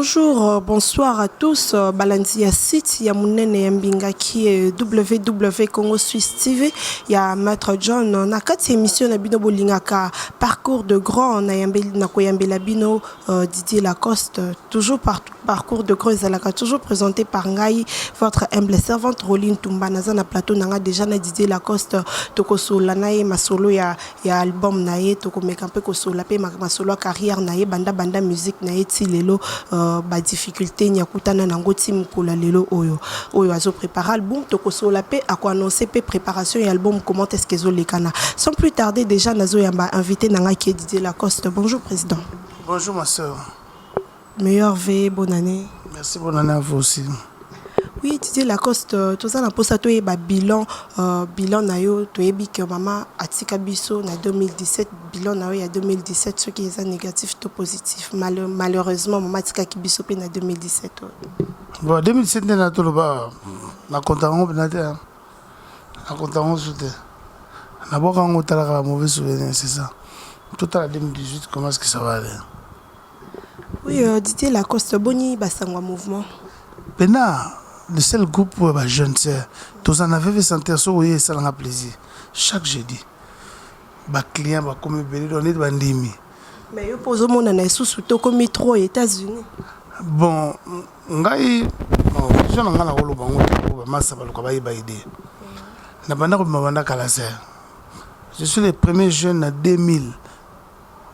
Bonjour, bonsoir à tous. Balandi ya site ya munene ya mbinga qui est www Congo Suisse TV ya Maître John. Na kati émission na bino bolingaka, Parcours de grand, na yambeli na koyambela bino Didier Lacoste. Toujours par Parcours de grand ezalaka toujours présenté par ngai, votre humble servante Roline Tumba. Naza na plateau nanga déjà na Didier Lacoste. Tokosola na ye masolo ya album na ye, tokomeka mpe kosola mpe masolo ya carrière na ye, banda banda musique na ye ti lelo, badifficulté nini akutana nango ti mokolo ya lelo oyo azoprépare album. Tokosola mpe, akoannonce mpe préparation ya album, comment est-ce que ezolekana. Sans plus tarder, déjà nazoyamba invité na ngai qui est Didier Lacoste. Bonjour président. Bonjour ma soeur. Meilleurs vœux, bonne année. Merci, bonne année à vous aussi. Oui, Didier Lacoste, toza na mposa toyeba bilan na yo. Toyebi ke mama atika biso na 2017. Bilan na yo ya 2017, soki eza négatif to positif? Malheureusement mama atikaki biso mpe na 2017 oyo. Bon, 2017 nde na toloba, nakonta yango mpena te, nakonta yango su te, naboka yango, otalaka ba mauvais souvenir, c'est ça. Totala 2018, comment est-ce que ça va aller. Oui, Didier Lacoste, boni basango mouvement? Mpena le seul groupe oyo bajeune sœur toza na VV Center, soki oye esalanga plaisir. Chaque jeudi baclient bakomi ebele, donc neti bandimi. Mais yo mpo ozomonana lisusu, tokomi trop États-Unis. Bon, ngai, vision na ngai, nakoloba yango te po bamasa baluka bayeba ide na banda kobima banda kala ser. Je suis le premier jeune na 2000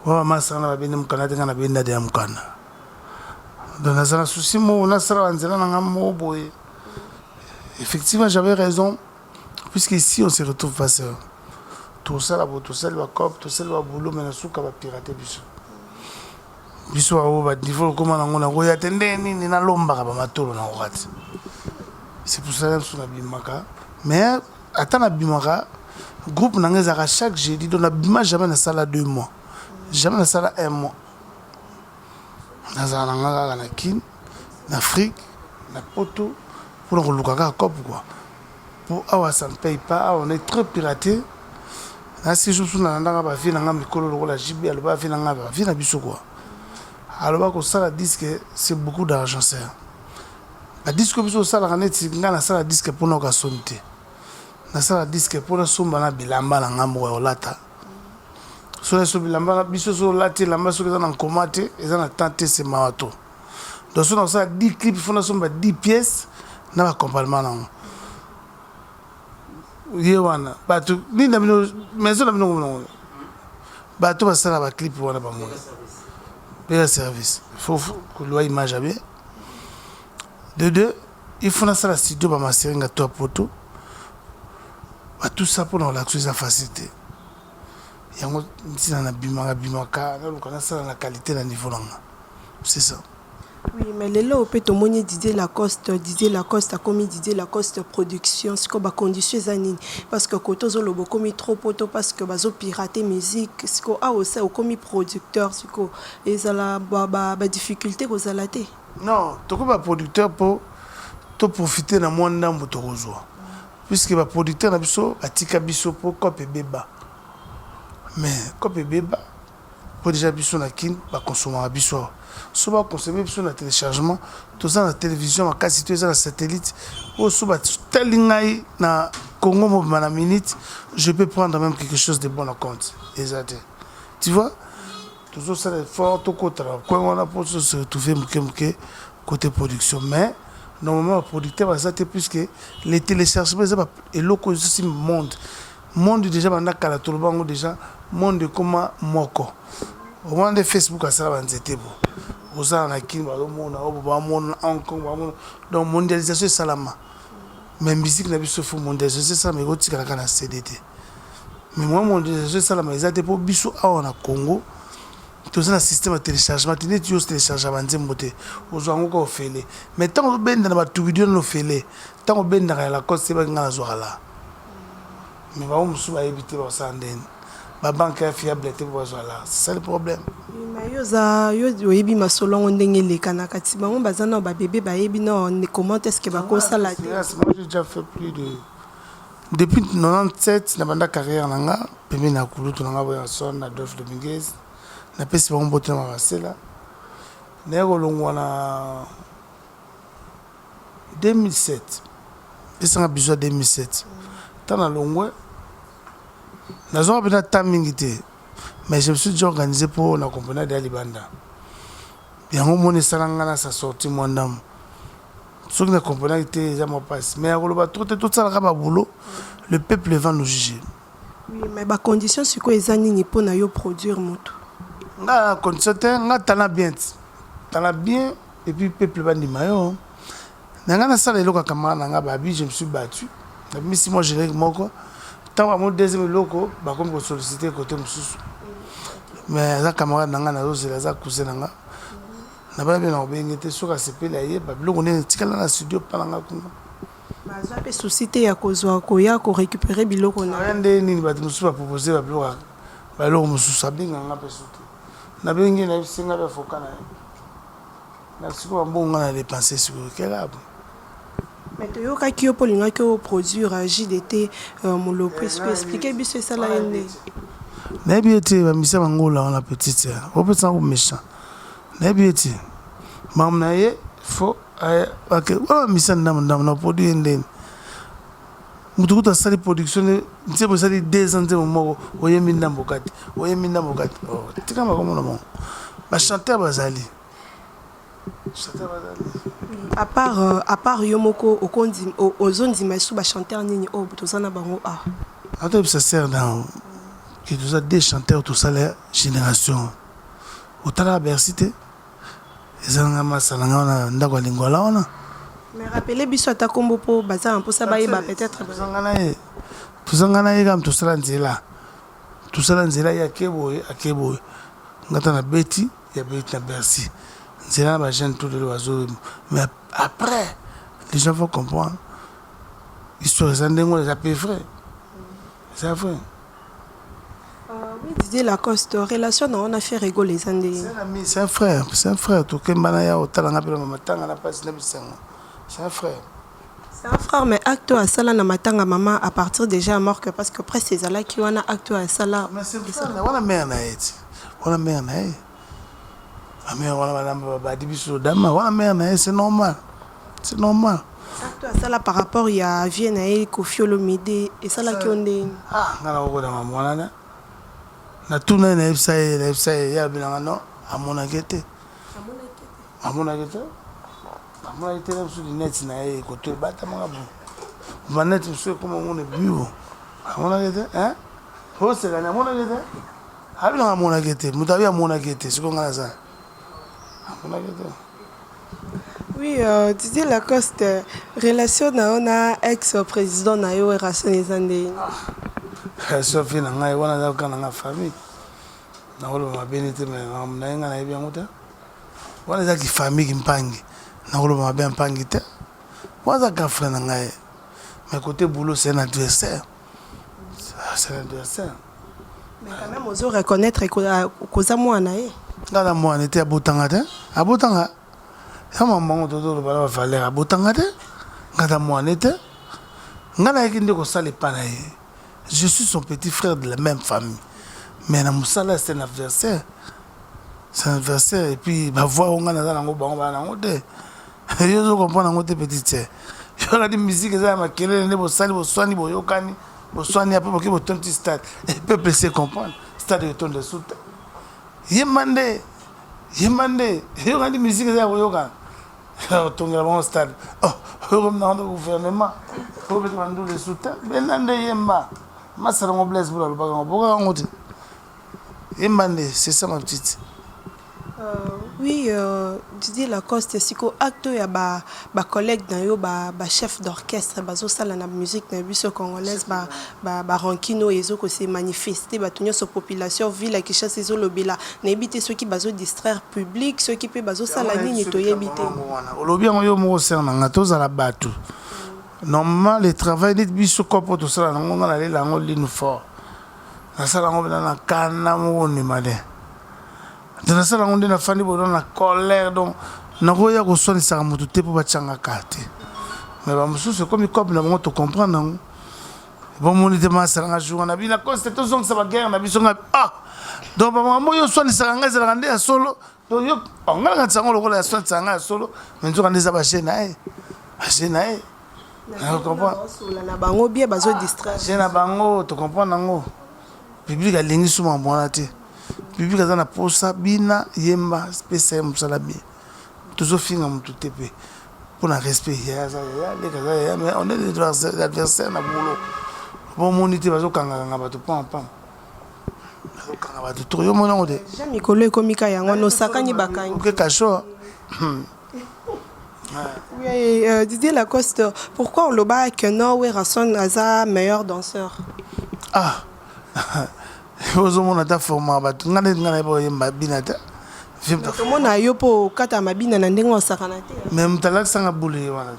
wa bamasa nga na babende mokanda te, ngai nabenda de ya mokanda. Donc naza na souci moko, nasala banzela na ngai moko boye. Effectivement, j'avais raison, puisque ici on se retrouve pas seul. Tosala bo, tosali bacope, tosali baboulot, mais na suka bapirate biso. Biso oyo baniveau okóma nango, nakoya te nde nini nalombaka bamatolo nango kati. C'est pour ça biso nabimaka, mais ata nabimaka, groupe na ngai ezalaka chaque jeudi. Donc nabima jamais nasala 2 mois, jamais nasala un mois. Nazala na nga kaka na Kine, na Afrique, na Poto, mpona koluka kaka cope quoi, po awa ça ne paye pas. Awa on est très piraté. Nasi susu nalandaka bavie na nga mikolo lokola JB aloba, avie na nga, bavie na biso quoi. Aloba kosala disque, c'est beaucoup d'argent. Ser badisque biso osalaka, neti nga nasala disque mpona oka soni te, nasala disque mpona somba na bilamba na nga moko ya kolata. So so bilamba biso so olati elamba, soki eza na nkoma te, eza na temps te, c'est mawa to. Donc so nakosala 10 clip, fo nasomba 10 pièces na baaccompagnement nango. Ye wana bato nini na bino, maison na bino nango, bato basala baclip wana, bango mpe ya service, faut kolwa image ya bien. De deux, il faut nasala studio, bamastering to ya poto, batusa mpona kolakisa. Eza facile te. Yango ntina nabimaka bimaka, naluka nasala na qualité na niveau nanga, c'est ça. Oui, mais lelo mpe tomoni Didier Lacoste, Didier Lacoste akomi Didier Lacoste Production. Sikoyo bacondition eza nini? Parce que kote ozoloba okomi trop poto parce que bazopirate musique. Sikoyo awa osa okomi producteur, sikoyo ezala badifficulté kozala te? Non, tokomi baproducteur mpo toprofite na mwa ndambo tokozwa, puisque baproducteur na biso batika biso mpo cope ebeba. Mais cope ebeba mpo déjà biso na Kine bakonsomaka biso awa. So bakonsome biso na téléchargement, toza na télévision makasi to eza na satellite oyo so batali ngai na Congo mobima na minute, je peux prendre même quelque chose de bon en compte. Eza te, tu vois, tozosala effort, tokotala coin wana mpo se retrouver moke moke côté production. Mais normalement baproducteur baza te, puisque les téléchargements eza eloko ezosimba monde. Monde déjà banda kala, toloba yango déjà, monde ekoma moko. Omona nde Facebook asala banzete bo ozala na Kini, bazomona oyo bamona Hong Kong, bamona. Donc mondialisation esalama, mais musique na biso, fo mondialisation esalama, ekotikala kaka na CD te. Mais mwa mondialisation esalama eza te, mpo biso awa na Congo toza na système ya téléchargement te. Neti yo télécharge banzembo te, ozwa yango ka ofele. Mais ntango ozobenda na batubidio nano ofele, ntango obendaka ya Lacoste, ebaki ngai nazwaka la. Mais bango mosusu bayebi te bakosala ndeni, babanke ya fiable te mpo bazwa la. C'est ça le problème. Mais yo oza, yo oyebi masolo yango ndenge elekanaka ti. Bango baza nao babebe, bayebi nao comment est ce que bakosala te. Moi, j'ai déjà fait plus de, depuis 97 na banda carrière na nga pembeni na kulutu na nga boya son na Adolphe Dominguez. Napesi bango mbote na Mamasela. Naye kolongwa na 2007, pesanga biso ya 2007. Ntango nalongwe, nazwaka mpenza temps mingi te, mais je me suis déjà organisé mpo na comprendre ya libanda. Yango moni esala nga na sa sorti mwa ndambo. Soki na comprendre te, eza mwa mpasi, mais ya koloba trop te. Tosalaka baboulot, le peuple va nous juger. Oui, mais bacondition sikoyo eza nini mpona yo produire moto? Nga na condition te. Nga tala bien ti tala bien, et puis peuple bandima yo na nga. Nasala eloko ya camarade na nga babi, je me suis battu, nabimisi mwa générique moko. Ntango bamo deuxième eloko, bakomi kosollicite côté mosusu, mais aza camarade na nga, nazozela, aza cousin na nga. Nabana mpe na kobenge te. Soki asepeli, ayeba biloko ndenge etikala na studio mpa na nga kuna. Bazwa mpe souci te ya kozwa, koya korécupérer biloko na? Aya nde nini? Bato mosusu bapropose babiloko, baloko mosusu. Abenganga mpe su te. Nabengi, nayebisi nga mpe afoka na ye na sikoyo bambongo nga na dépense sikoyo kelabo. Mais toyokaki yo mpo olingaki oproduire JDT Molopo. Esiko explique biso, esala ye nde? Nayebi ye te. Bamisa bangola wana, petite opesanga méchant, nayebi ye te. Makambo na ye fo wana, bamisa ndambo ndambo na produit ye ndeni. Moto kutu asali production, nzembo esali 2 ans, nzembo moko oyembi ndambo kati, oyembi ndambo kati. Tika makomona bango, bachanteur bazali, chanteur bazali. À part yo moko, ozondima esu bachanteur nini oyo toza na bango a? Atoyebisa ser na ke toza deux chanteurs, tosala génération. Otalaka Bercy te, ezalanga masala nga wana, ndako ya Lingwala wana. Mais rappele biso ata nkombo, mpo baza na mposa bayeba peut-être. Tozanga na ye, tozanga na ye kaka. Tosala nzela, tosala nzela. Ye ake boye, ake boye, nga ta na beti ya beti na Bercy, nzela na bajeune tout lelo bazoyemba. Mais après, les gens vont comprendre histoire eza ndenge wana. Eza pe vrai, eza vrai. Oui, Didier Lacoste, relation na wana Ferre Gola eza ndenge? C'est un ami, c'est un frère, c'est un frère. Tokemba na ya otalanga mpe na matanga na mpasi na bisango, c'est un frère. C'est un frère, mais acte oyo asala na matanga mama, à partir déjà ya morgue, parce que presse ezalaki wana, acte oyo asala. Mais c'est frère wana, mère na ye ti wana, mère na ye, bamère wana balamba, babadi biso dama wana, mère na ye, c'est normal, c'est normal. Acte oyo asala par rapport ya vie na ye Kofi Olomide, esalaki yo ndenge? Ah, nga nakokodama mwana natuna ye, nayebisa ye, nayebisa ye, ye abinanga non, amonaki te, amonaki te, amonaki te. Na biso lunette na ye koto ebatamaka bo, manete mosusu ekoma ngo na ebimi bo, amonaki te. Osekani, amonaki te, abinanga amonaki te. Moto abi amonaki te, sikoyo nga naza amonaki te. Oui, Didier Lacoste, relation na yo na ex président na yo, relation eza ndenge? Relation fi na ngai wana aza kaka na nga famille. Nakoloba mabe te, mais makambo na ye, ngai nayebi yango te. Wana ezaki famille kimpangi, nakoloba mabe ya mpangi te. Wana aza grand frère na ngai, mais côté boulot, c'est un adversaire, c'est un adversaire. Mais quand même ozo reconnaître koza mwana ye? Nga na mwana te, abotanga te, abotanga ya mambango. Tozoloba na bavaleur, abotanga te, nga na mwana te. Nga nayaki nde kosala epa na ye, je suis son petit frère de la même famille, mais na mosala, c'est un adversaire, c'est un adversaire. Et puis bavoix oyo nga naza nango, bango baa nango te. Yo ozo comprendre yango te, petite sœur. Yo olandi musique, eza ya makelele nde bosali, boswani, boyokani, boswani, après boki botonti stade. Peuple se comprendre, stade etonda esu te. Yemba nde, yemba nde, yokandi musique eza ya koyokana, otongela bango stade, oyokomi nango gouvernement, obeta bandula esu te. Benda nde, yemba masala ngo. Blaise Bula alobaka yango, bokaka yango te. Yemba nde, c'est ça, ma petite. Oui, Didier Lacoste, siko acte ya ba collègue na yo, ba chef d'orchestre bazosala na musique na biso congolaise, ba rancune oyo ezokose manifester, bato nyonso, population ville ya Kinshasa ezolobela. Nayebi te soki bazodistraire public, soki mpe bazosala nini, toyebi te. Olobi yango yo moko, sere na nga. Tozala bato normalement, le travail neti biso kopo tosala nango, nga nalela yango linu fort, nasala yango mpena na kanda moko ondima te. Donc nasala yango nde nafandi boye na colère. Donc nakoya koswanisaka motu te mpo batiangaka te, mais bamosusu ekomi cope na bango, tocomprendre yango. Bomoni te, masalanga jour na bino Lacoste, tozongisa baguerre na biso. Nga ah, donc bamakambo oyo oswanisaka ngai ezalaka nde ya solo. Donc yo oh, nga nakanisa yango lokola ya soit yanga ya solo, mais nzoka nde eza ba jeu na ye. Ba jeu na ye. Na comprendre. Bazosola na bango bien, bazo distraire. Jeu na bango, to comprendre yango. Public alingi su makambo wana te. Public aza na posa bina yemba pesa ye mosala bien. Tozofinga motu te mpe mpona respect yaya aza yaya leka aza yaya mais on est des adversaires na boulot. Bomoni te bazokangakanga bato pam pam. Bazokanga bato trop yo moni yango te. Déjà mikolo ekomi ka yango wana osakani bakangi. Oke kasho. Oui, Didier Lacoste, pourquoi oloba que non Werrason aza meilleur danseur? Ah ozomona ata format bato nga neti nga nayebi oyemba bina te. Tomona yo mpo okata mabina na ndenge osakana te. Mais moto alakisanga bule ye wana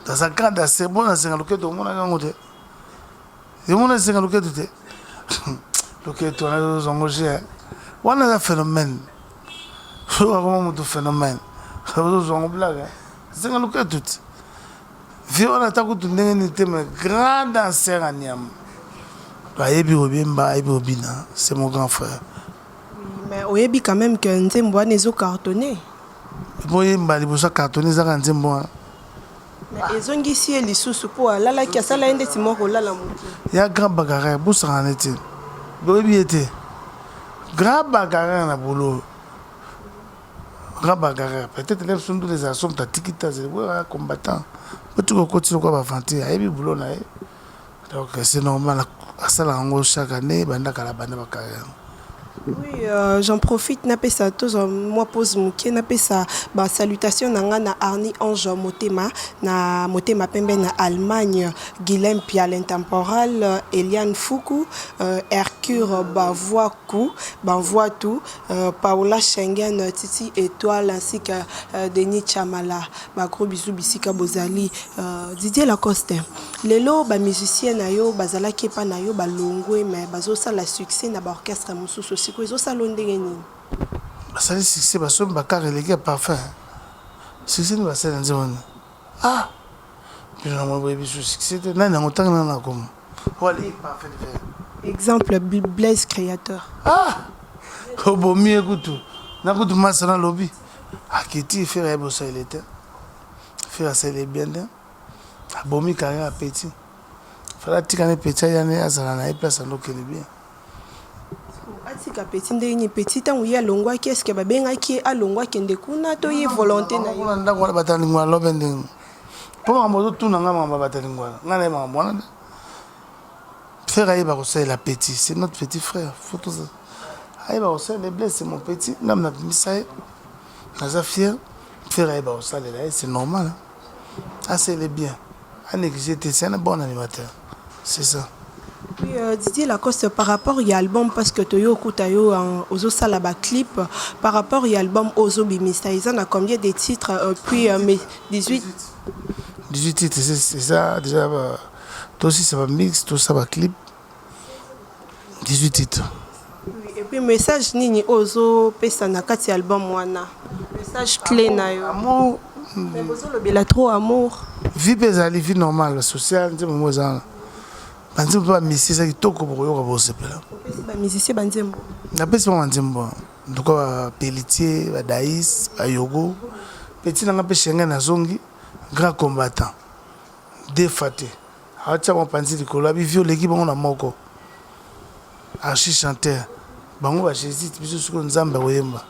te aza grand danseur mpo nasenga loketo omonaka yango te yomona esenga loketo te loketo wana ozongo je wana eza phénomène soki akoma moto phénomène ozozwango blague esenga loketo te vie wana ata kutu ndenge nini te mais grand danseur ya nyama ayebi kobemba ayebi kobina, c'est mon grand frère. Mais oyebi quand même que nzembo wana ezocartonne. Po yemba liboso acartonne ezaka nzembo wana. Mais ezongisi ye lisusu mpo alalaki asala ye ndeti moko olala moke. Ya grand bagarreur bosaka neti boyebi ye te grand bagarreur na boulot grand bagarreur peut-être nde biso ndula ezala so moto atiki te azali boyaka combattant botika okoti lokola baventure ayebi boulot na ye donc c'est normal asala yango chaque année banda kala banda bacarrière yango. Oui, j'en profite napesa tozwa mwa pause moke napesa basalutation na nga na Arni Ange Motema na Motema Pembe na Allemagne, Guilhem Pia l'intemporal, Eliane Fuku, Hercure Bavoaku Bavoatu, Paola Schengen, Titi Étoile ainsi que Denis Chamala. Ba gros bisous bisika bozali. Didier Lacoste, lelo ba musicien na yo bazalaki epa na yo balongwe mais bazosala succès na baorchestre mosusu, sikoyo ezosala yo ndenge nini? Basali succès basombi bakar eleki ya parfum succès nini basali na nzembo wana ah bino na moi boyebi su succès te nani yango ntango nani nakoma oyo aleki parfum de Exemple Blaise Créateur. Ah obomi ye kutu na kutu masa nalobi akiti Ferre ayebi osalele te Ferre asaleli bien te abomi carrière ya petit fala atika ne petit aya ne azala na ye place ando okende bien. Atika petit ndenge nini? Petit ntango ye alongwaki, est-ce babengaki ye alongwa akende kuna to ye volonté na ye? Kuna ndako wana bato ya lingwala lobe ndenge mpo makambo ozotuna nga makambo ya bato ya lingwala nga na ye makambo wana te Ferre ayeba kosalela petit, c'est notre petit frère, faut toza ayeba kosalela Blaise, c'est mon petit ngam nabimisa ye naza fier. Ferre ayeba kosalela ye, c'est normal asele bien anéglige te, c'est un bon animateur, c'est ça. Oui, Didier Lacoste, par rapport ya album, parce que toyo okuta yo ozosala ba clip, par rapport ya album ozobimisa eza na combien de titres puis mais 18? 18 titres, c'est ça déjà tosisa ba mix tosala ba clip 18 titres. Oui, et puis message nini ozopesa na kati ya album wana, message clé na yo? Amour. Mais bozolobela trop amour. Vie mpe ezali vie normale sociale nzembo mo eza wana banzembo mpe bamisi eza kitoko bokoyoka bosepela. Opesi bamusicien banzembo? Napesi bango banzembo en tout cas bapelitier badais bayogo petit nanga mpe Schengen azongi grand combattant deux fois te atia bango panzi likolo abi vi oleki bango na moko archi chanteur bango bajésite biso sikoyo nzambe akoyemba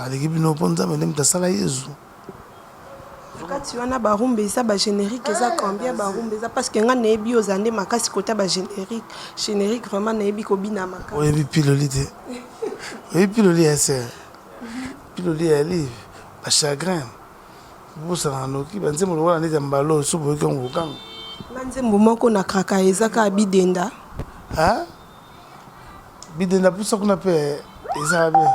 aleki bino mpo nzambe nde moto asala yezu. Na kati wana barumba eza bagénérique eza combien barumba eza? Parce que nga nayebi oza nde makasi kota bagénérique, générique vraiment nayebi kobina makasi. Oyebi piloli te, oyebi piloli ya ser piloli ya live bachagrin bosana noki banzembo lokola neti ya mbalo so boyoki yango bokanga. Nga nzembo moko na kraka eza kaka bidenda. Bidenda pusa kuna mpe ezaka bien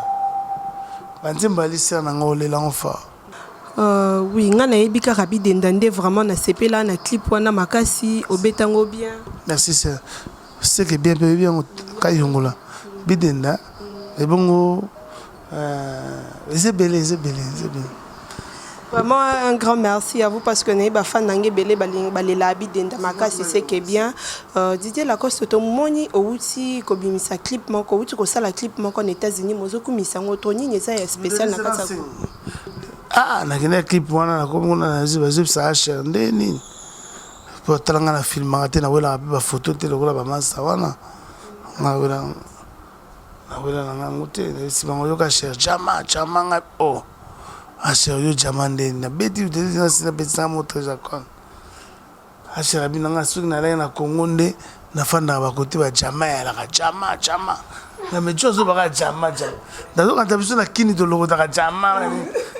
banzembo ya lisere nanga olela yango fa. Oui, nga nayebi kaka bidenda nde vraiment nasepela na clip wana makasi, obetango bien. Merci sœur, c'est que bien mpe oyebi yango kayongola bidenda ebongo eza ebele eza ebele eza ebele. Vraiment un grand merci à vous parce que nayebi bafan na ngai ebele balela bidenda makasi, c'est que bien. Didier Lacoste, tomoni outi kobimisa clip moko, outi kosala clip moko na États-Unis, mozokumisa yango to nini eza ya spécial na kati ya Ah, nakende clip wana, nakomi kuna, bazobisa hr nde nini po tala nga na filmaka te, nawelaka mpe bafoto te lokola bamasa wana. Nawela, nawela na ngango te. Nayebisi bango: yoka cher, jama jama nga o asher yo jama ndeni nabeti nasi nabetisanga mo trésor asher abi na nga. Soki nalaki na Congo nde nafandaka bakote bajama eyalaka jama jama na mejo azobaka jama jama. Nazokanta biso na kini tolokotaka jama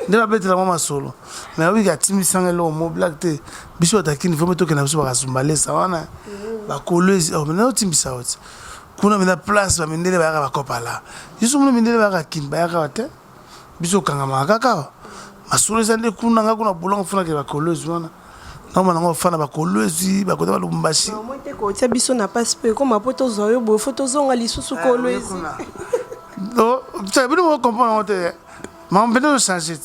nde babetela mwa masolo. Mais obiki atimisanga eloko mo blague te. Biso bato ya kini fo tokenda biso bakasumbalesa wana bakolwezi nazotimbisa oti kuna mena place bamindele bayaka bakopala biso mona mindele bayaka kini bayaka te. Biso okangamaka kaka masolo eza nde kuna. Nga kuna bolongo funake bakolwezi wana naoma nango bafana bakolwezi bakota balubumbashi. Moi te kotia biso na pasi mpe ekoma mpo tozwa yo boye, fo tozonga lisusu Kolwezi. Bino bocomprendre yango te. Makambo mpenza ozochange.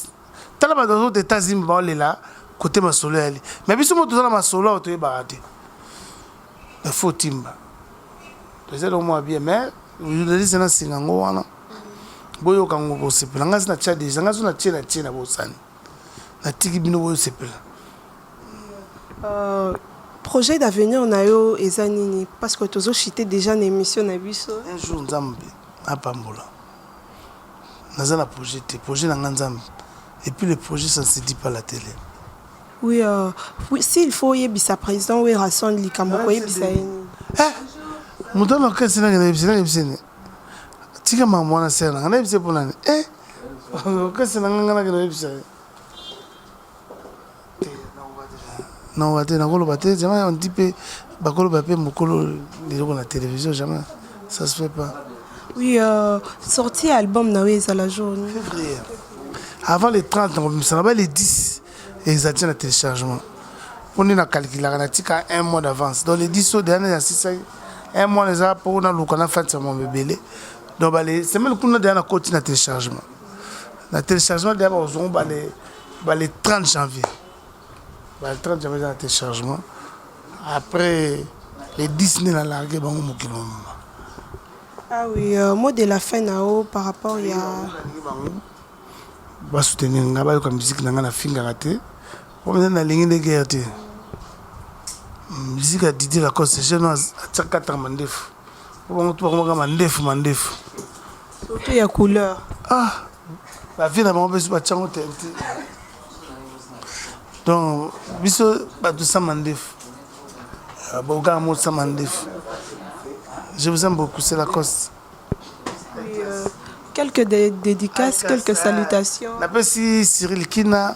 Tala bato azota États-Unis baolela kote masolo yali, mais biso mo toza na masolo awa toyebaka te. Faut timba eza eloko moko ya bien, mais journaliste na singa yango wana boyoka yango bosepela. Ngai si natia déjà, ngai so natie na tie na bosani, natiki bino boyosepela. Projet d'avenir na yo eza nini? Parce que tozochite déjà na émission na biso. Un jour Nzambe apambola. Naza na projet te. Projet na nga Nzambe, et puis le projet, ça ne se dit pas la télé. Oui, s'il faut oyebisa président Werrason likambo, koyebisa ye nini? Moto wana orchestre nanga nayebisi, nayebisi ni tika makambo wana sere nanga nayebisi mpo nani orchestre nanga nga nakende oyebisa ye te. Nakoka te, nakoloba te jamais. On dit mpe bakoloba mpe mokolo eloko na télévision, jamais, ça se fait pas. Oui, sortie album na yo ezala jour nini? Février, avant le 30 nakobimisa na ba le 10 eza tia na téléchargement mpo nde nakalkulaka natika un mois d'avance. Donc le 10 oyo deya nasisaki un mois eza mpo naluka nafandisa mambo ebele. Donc bale semaine kuna deya nakoti na téléchargement, na téléchargement deya bakozongo bale 30 janvier, bale 30 janvier eza na téléchargement. Après le 10 nde nalarge bango mokili mobimba. Ah oui, mot de la fin na yo par rapport ya Basoutenir nga, bayoka musique na nga. Nafingaka te po mpenza nalingi nde guerre te. Musique ya Didier Lacoste, jeune atia 4 mandefu po bango to bakomaka mandefu mandefu. Surtout ya couleur. Ah, bavie na bango mpe batiango te te. Donc biso bato sa mandefu bokaka mo sa mandefu. Je vous aime beaucoup, c'est Lacoste. Oui, quelques dédicaces, quelques salutations. Napesi Cyril Kina,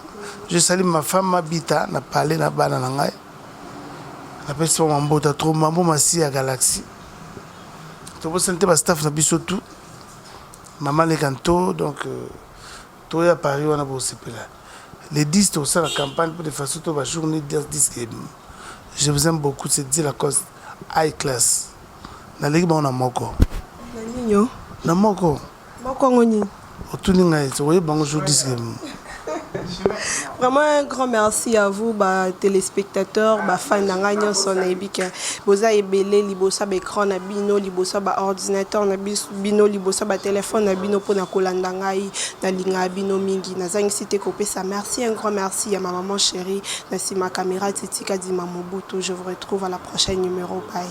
je salue ma femme Mabita na palais na bana na ngai. Napesi bango mambota trop, mambo masi ya Galaxie. Tobosani te bastaff na biso tout, mama Lekanto. Donc toya Paris wana bosepela. Le 10 tosala campagne pour de façon to bajournée 10. Je vous aime beaucoup, c'est Didier Lacoste, high class. Naleki bango na moko. Na nini? Na moko. Moko yango nini? Otuni ngai, oyebi bango jour 10. Vraiment un grand merci à vous, ba téléspectateurs, ba fans na ngai nyonso. Nayebi ke boza ebele liboso ya baécran na bino, liboso ya baordinateur na bino, liboso ya batelefone na bino mpona kolanda ngai. Nalingaka bino mingi. Nazangisi te kopesa merci, un grand merci ya ma maman chérie na nsima caméra, Titika Dima Mobutu. Je vous retrouve à la prochaine numéro. Bye.